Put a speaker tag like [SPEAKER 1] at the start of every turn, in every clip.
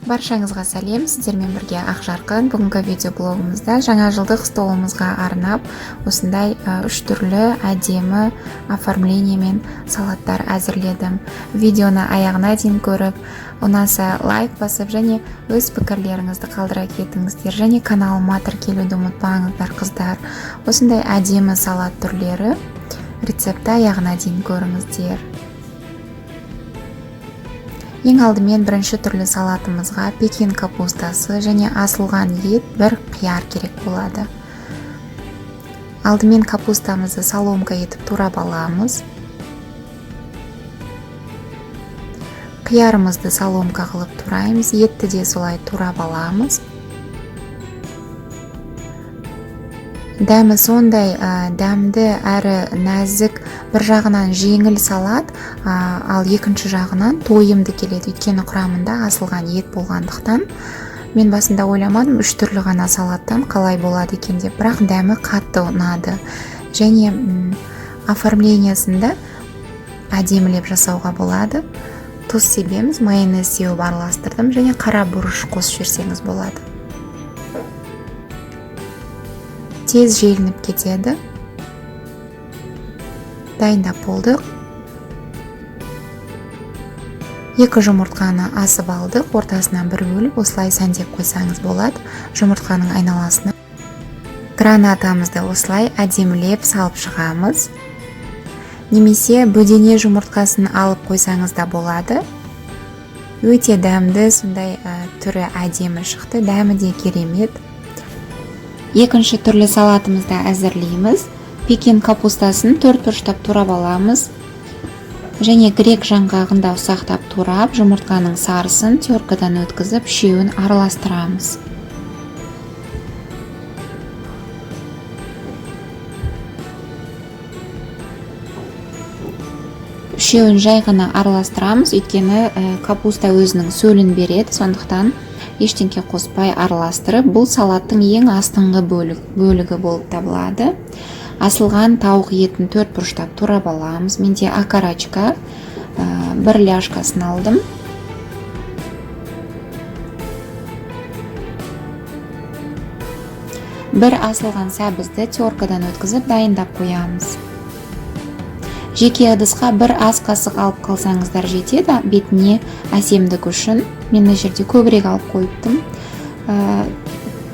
[SPEAKER 1] Баршаңызға сәлем, сіздермен бірге Ақжарқын. Бүгінгі видеоблогымызда жаңа жылдық столымызға арнап осындай үш түрлі әдемі оформлениемен салаттар әзірледім. Видеоны аяғына дейін көріп, ұнаса лайк басып және өз пікірлеріңізді қалдыра кетіңіздер және каналыма тіркелуді ұмытпаңыздар, қыздар. Осындай әдемі салат түрлері рецепті аяғына дейін көріңіздер. Ең алдымен бірінші түрлі салатымызға пекин капустасы және асылған ет, бір қияр керек болады. Алдымен капустамызды соломка етіп турап аламыз. Қиярымызды соломка қылып тураймыз, етті де солай турап аламыз. Дәмі сондай дәмді әрі нәзік, бір жағынан жеңіл салат, ал екінші жағынан тойымды келеді, өйткені құрамында асылған ет болғандықтан. Мен басында ойламадым, үш түрлі ғана салаттан қалай болады екен деп, бірақ дәмі қатты ұнады. Және оформлениясында әдемілеп жасауға болады. Тұз себеміз, майонез сеуіп араластырдым және қара бұрыш қосып жіберсеңіз болады. Тез желініп кетеді. Дайындап болдық. 2 жұмыртқаны асып алдық, ортасынан бір бөліп осылай сәндеп қойсаңыз болады. Жұмыртқаның айналасына гранатамызды осылай әдемілеп салып шығамыз. Немесе бөдене жұмыртқасын алып қойсаңыз да болады. Өте дәмді, сондай түрі әдемі шықты, дәмі де керемет. Екінші түрлі салатымызды әзірлейміз. Пекин капустасын төрт бұрыштап турап аламыз. Және грек жаңғағын да ұсақтап турап, жұмыртқаның сарысын теркадан өткізіп, үшеуін араластырамыз. Үшеуін жай ғана араластырамыз, өйткені капуста өзінің сөлін береді, сондықтан ештеңке қоспай араластырып, бұл салаттың ең астыңғы бөлігі болып табылады. Асылған тауық етін төрт бұрыштап турап аламыз. Менде окорочка, бір ляшкасын алдым. Бір асылған сәбізді теркадан өткізіп дайындап қоямыз. Жеке ыдысқа бір ас қасық алып қалсаңыздар жетеді, бетіне әсемдік үшін. Мен мына жерде көбірек алып қойыптым.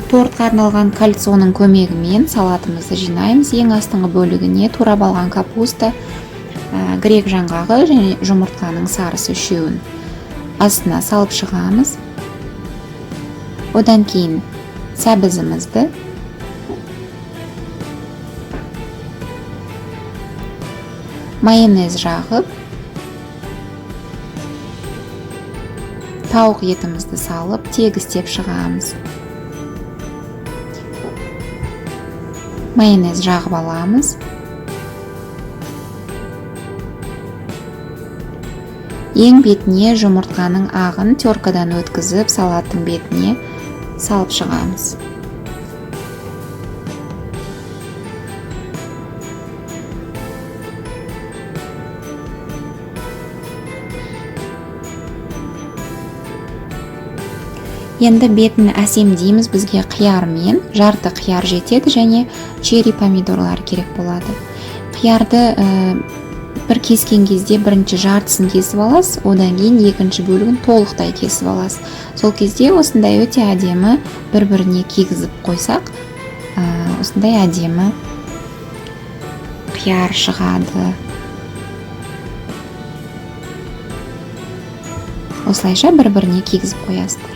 [SPEAKER 1] Тортқа арналған кальцоның көмегімен салатымызды жинаймыз. Ең астыңғы бөлігіне турап алған капуста, грек жаңғағы және жұмыртқаның сарысы үшеуін астына салып шығамыз. Одан кейін сәбізімізді, майонез жағып, тауық етімізді салып, тегістеп шығамыз. Майонез жағып аламыз. Ең бетіне жұмыртқаның ағын теркадан өткізіп, салаттың бетіне салып шығамыз. Енді бетін әсемдейміз. Бізге қияр мен жарты қияр жетеді және черри помидорлар керек болады. Қиярды бір кескен кезде бірінші жартысын кесіп аласыз, одан кейін екінші бөлігін толықтай кесіп аласыз. Сол кезде осындай өте әдемі бір-біріне кигізіп қойсақ, осындай әдемі қияр шығады. Осылайша бір-біріне кигізіп қоясыздар.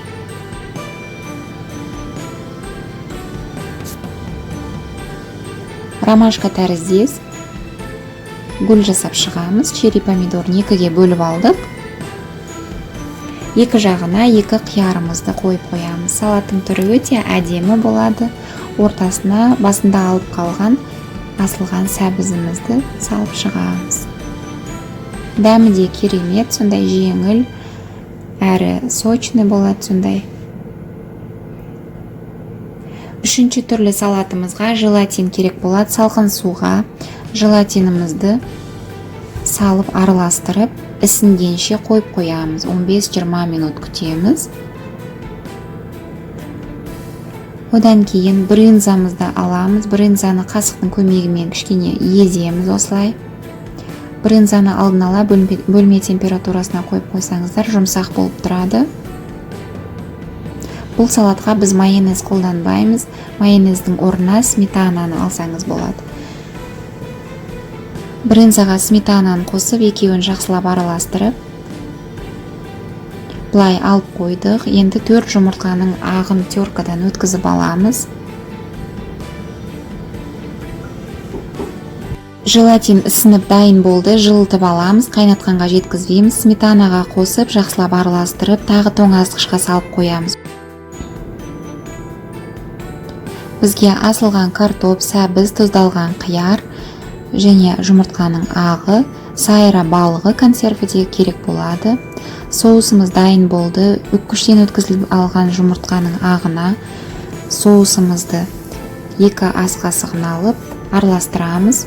[SPEAKER 1] Ромашка тәріздес гүл жасап шығамыз. Черри помидорын екіге бөліп алдық. Екі жағына екі қиярымызды қойып қоямыз. Салаттың түрі өте әдемі болады. Ортасына басында алып қалған асылған сәбізімізді салып шығамыз. Дәмі де керемет, сондай жеңіл әрі сочный болады сондай. Үшінші түрлі салатымызға желатин керек болады. Салқын суға желатинімізді салып араластырып, ісінгенше қойып қоямыз. Он бес-жиырма минут күтеміз. Одан кейін брынзамызды аламыз. Брынзаны қасықтың көмегімен кішкене еземіз осылай. Брынзаны алдын ала бөлме температурасына қойып қойсаңыздар, жұмсақ болып тұрады. Бұл салатқа біз майонез қолданбаймыз. Майонездің орнына сметананы алсаңыз болады. Брынзаға сметананы қосып, екеуін жақсылап араластырып, былай алып қойдық. Енді 4 жұмыртқаның ағын теркадан өткізіп аламыз. Желатин ісініп дайын болды, жылытып аламыз, қайнатқанға жеткізбейміз. Сметанаға қосып, жақсылап араластырып, тағы тоңазытқышқа салып қоямыз. Бізге асылған картоп, сәбіз, тұздалған қияр және жұмыртқаның ағы, сайра балығы консерві де керек болады. Соусымыз дайын болды. Үккіштен өткізіліп алған жұмыртқаның ағына соусымызды 2 ас қасығын алып араластырамыз.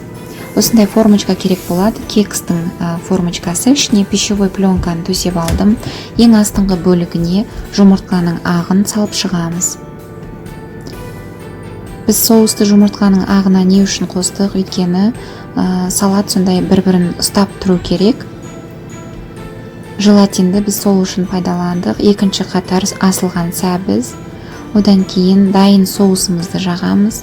[SPEAKER 1] Осындай формочка керек болады. Кекстің формочкасы, ішіне пищевой пленканы төсеп алдым. Ең астыңғы бөлігіне жұмыртқаның ағын салып шығамыз. Біз соусты жұмыртқаның ағына не үшін қостық? Өйткені салат сондай бір-бірін ұстап тұру керек. Желатинді біз сол үшін пайдаландық. Екінші қатар асылған сәбіз. Одан кейін дайын соусымызды жағамыз.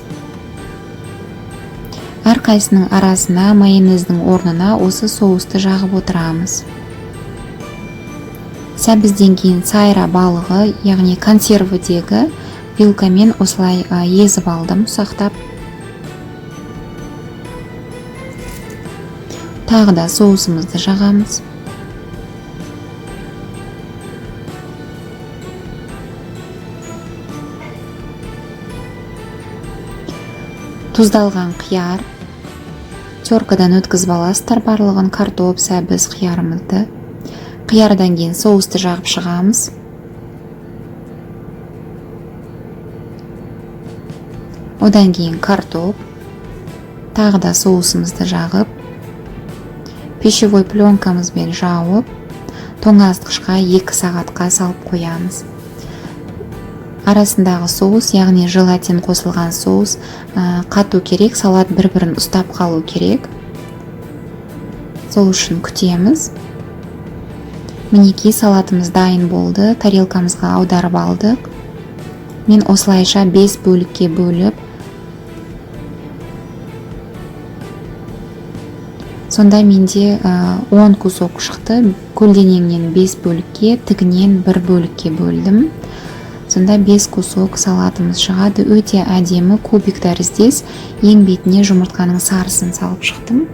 [SPEAKER 1] Әрқайсының арасына майонездің орнына осы соусты жағып отырамыз. Сәбізден кейін сайра балығы, яғни консервідегі вилкамен осылай езіп алдым ұсақтап. Тағы да соусымызды жағамыз. Тұздалған қияр. Теркадан өткізіп аласыздар барлығын, картоп, сәбіз, қиярымызды. Қиярдан кейін соусты жағып шығамыз. Одан кейін картоп, тағы да соусымызды жағып, пищевой пленкамызбен жауып, тоңазытқышқа 2 сағатқа салып қоямыз. Арасындағы соус, яғни желатин қосылған соус, қату керек, салат бір-бірін ұстап қалу керек. Сол үшін күтеміз. Мінекей салатымыз дайын болды, тарелкамызға аударып алдық. Мен осылайша 5 бөлікке бөліп, сонда менде 10 кусок шықты. Көлденеңнен 5 бөлікке, тігінен 1 бөлікке бөлдім. Сонда 5 кусок салатымыз шығады. Өте әдемі кубик тәріздес. Ең бетіне жұмыртқаның сарысын салып шықтым.